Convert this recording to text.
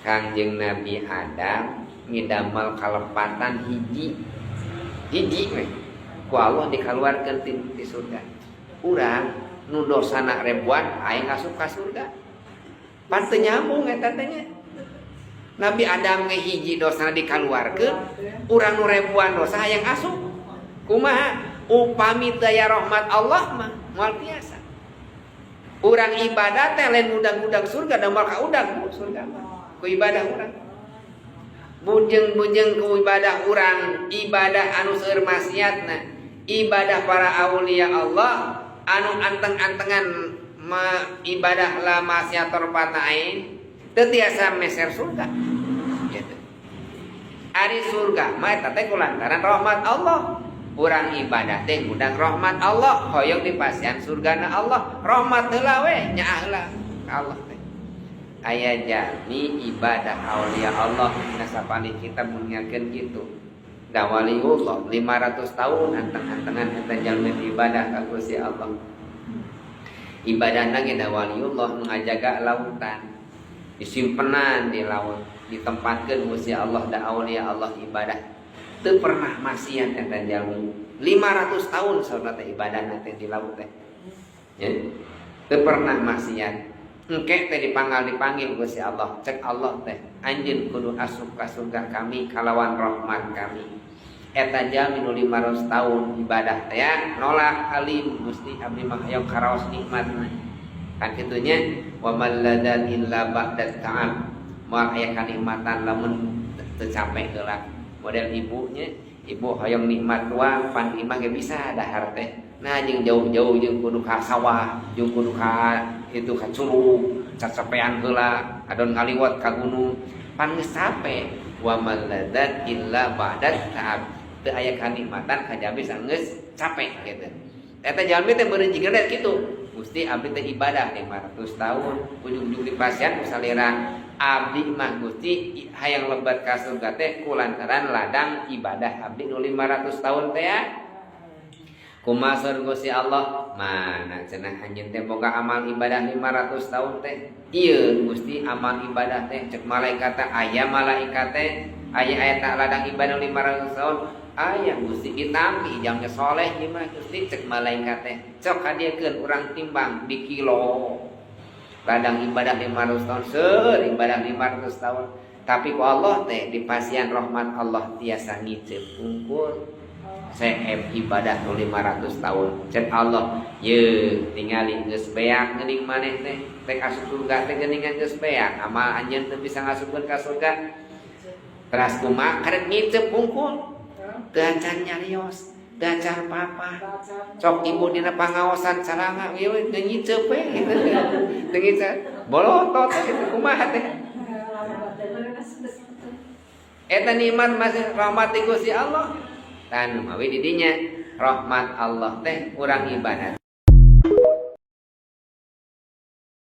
Kangjeng Nabi Adam ngidamel kalepatan hiji hiji we ku Allah dikaluarkeun ti surga. Urang nu dosana ribuan aya ngasup ka surga. Pan teu nyambung eta teh nya. Nabi Adam ge hiji dosana dikaluarkeun, urang nu ribuan dosa hayang asup. Kumaha? Upami teu aya rahmat Allah mah moal tiasa. Urang ibadah teh lain ngundang-undang surga, da moal kaundang bu surga mah. Ku ibadah urang. Bujeng-bujeng ku ibadah urang, ibadah anu seueur maksiatna, ibadah para aulia Allah anu anteng-antengan ma ibadah la maksiat tarfata ain teu tiasa meser surga. Gitu. Ari surga mah eta teh kulantaran rahmat Allah. Urang ibadah teh ngundang rahmat Allah, hoyong dipasihan surgana Allah. Rahmat heula we nyaah heula ka Allah teh. Aya jalmi ibadah aulia Allah dina sapalih kitab mengingatkeun kitu. Da waliullah 500 tahun anteng-antengan eta jalmi ibadah ka Gusti Allah. Ibadahna ge da waliullah ngajaga lautan. Disimpenan di laut, ditempatkeun Gusti Allah da aulia Allah ibadah. Teu pernah maksiat eta jalmi. 500 tahun saudara teh ibadahna teh di laut teh. Ya. Teu pernah maksiat. Engke teh dipanggil dipanggil Gusti Allah, cek Allah teh, anjeun kudu asup ka surga kami kalawan rahmat kami. Eta jalmi nu 500 tahun ibadah teh ya, nolak alim Gusti abdi mah hayang karaos nikmatna. Kan kitu nya wa mal ladat illa ba'da ta'ab. Moal aya kanikmatan lamun teu capek heula. Model ibunya, ibu hoyong nikmat tuang pan imah ge bisa dahar teh. Nah jeung jauh-jauh jeung kudu ka sawah, jeung kudu ka itu ka curug, cacapean heula, adon ngaliwat ka gunung. Pan geus capek wa mal ladat illa ba'da ta'ab. Teu aya kanikmatan kajabi sanggeus capek gitu. Eta jalmi teh meureun jiga kitu. Gusti abdi teh ibadah 500 tahun, ujung-ujung dipasihan ku salira. Abdi mah Gusti hayang lebat ka surga teh kulantaran ladang ibadah abdi nu 500 tahun teh ya. Kumaha saur Gusti Allah? Mana cenah anjeun teh boga amal ibadah 500 tahun teh? Ieu Gusti amal ibadah teh cek malaikat teh aya malaikat teh aya aya ladang ibadah 500 tahun. Aya Gusti ditampi jamnya soleh ieu mah Gusti cek malaikat teh. Cok kadiekeun urang timbang di kilo. Ladang ibadah 500 tahun seueur ibadah 500 tahun. Tapi ku Allah teh dipasihan rahmat Allah tiasa ngiceup unggul. Seep ibadah nu 500 tahun. Cek Allah, ye tingali geus beak geuning maneh teh rek asup surga teh geuningan geus beak. Amal anjeun teu bisa ngasupkeun ka surga. Teras kumaha karek ngiceup unggul. Teu acan nyarios, teu acan papa. Sok ibu dina pangaosan calanga ieu teu ngiceup we gitu. Teu ngiceup. Bolotot gitu kumaha teh. Eta nikmat masih rahmat ti Gusti Allah. Tan mawi didinya rahmat Allah teh urang ibadah.